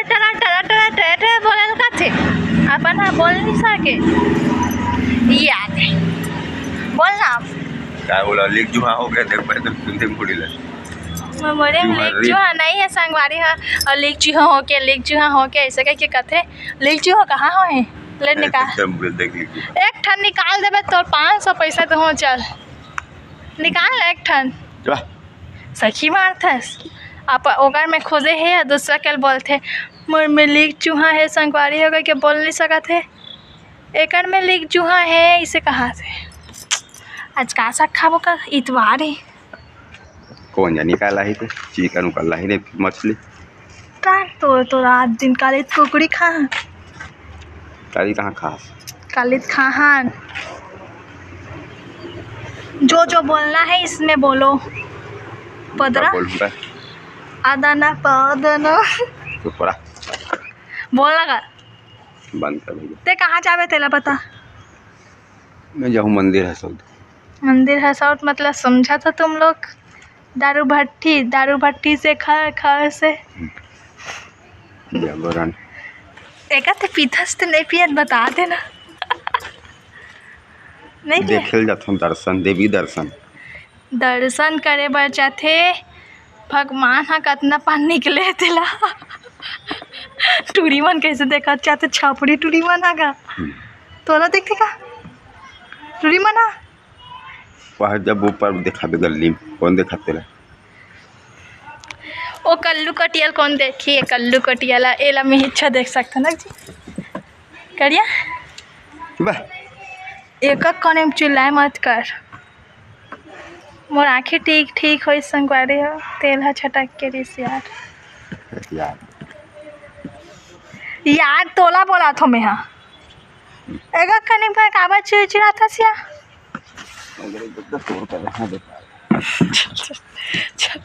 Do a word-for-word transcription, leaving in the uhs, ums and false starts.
Ta-ra ta-ra ta-ra ta-ra ta-ra ta-ra बोले ल कथे, अपन ह बोल नहीं सके। याद है, बोल ना आप। काय बोला, लीक जुहा हो गया, देख भाई, तुम तुम कुड़ी ले। मैं बोले, जुहा लीक रे। जुहा नहीं है संगवारी ह, और लीक जुहा हो के, लीक जुहा हो के, ऐसे कह के कथे, लीक जुहा कहाँ हो है? ले निकाल। एकदम बोल, देख लीक जुहा। एक ठन निकाल देबे, तोर पाँच सौ पैसा तो हो, चल। निकाल ना एक ठन। जा। सखी मारथस। आप ओकर में खोजे हे या दूसरा के ल बोलथे, "मोर में लीक जुहा हे, संगवारी हो गए के बोल नहीं सकत हे। एकर में लीक जुहा हे," इसे कहा से। आज का साग खाबो का? इतवार हे। कौन जानी का लाही ते? चिकन उकन लाही रे, मछली। का तो, तो रात दिन काली कुकड़ी खा। काली कहाँ खास? काली खाहन। जो जो बोलना है इसमें बोलो। पदरा? का बोलूं बे? आदाना, पादाना। चुप रहा। बोलना का? बंद कर भैया। ते कहाँ जाबे तेला पता? मैं जाहूँ मंदिर हसौत। मंदिर हसौत मतलब समझा था तुम लोग? दारू भट्टी, दारू भट्टी से खा, खा से। जागरण। एका ते पीथस ते नहीं पियत, बता देना। नहीं पिया? देखे ल जाथन दर्शन, देवी दर्शन। दर्शन करे बर जाथे, भगवान ह कतना पान निकले तेला। टूरी मन कैसे देखत जाथे, छपरी टूरी मन ह का? हम्म। तोला देखथे का? टूरी मन ह? वह जब ऊपर दिखाबे गली में, कौन दिखाते रहे? ओ कल्लू कटियल कौन देखी? ये कल्लू कटियल, एला मैं इच्छा देख सकता ना जी। करिया? वाह। एक कने में चिल्लाए मत कर। मोर आँखें ठीक, ठीक होई संगवारी हो, तेल ह छटक के रिस यार। यार। यार तोला बोला थो मैं हा। एक कने में काबर चिड़चिड़ाथस या? छप,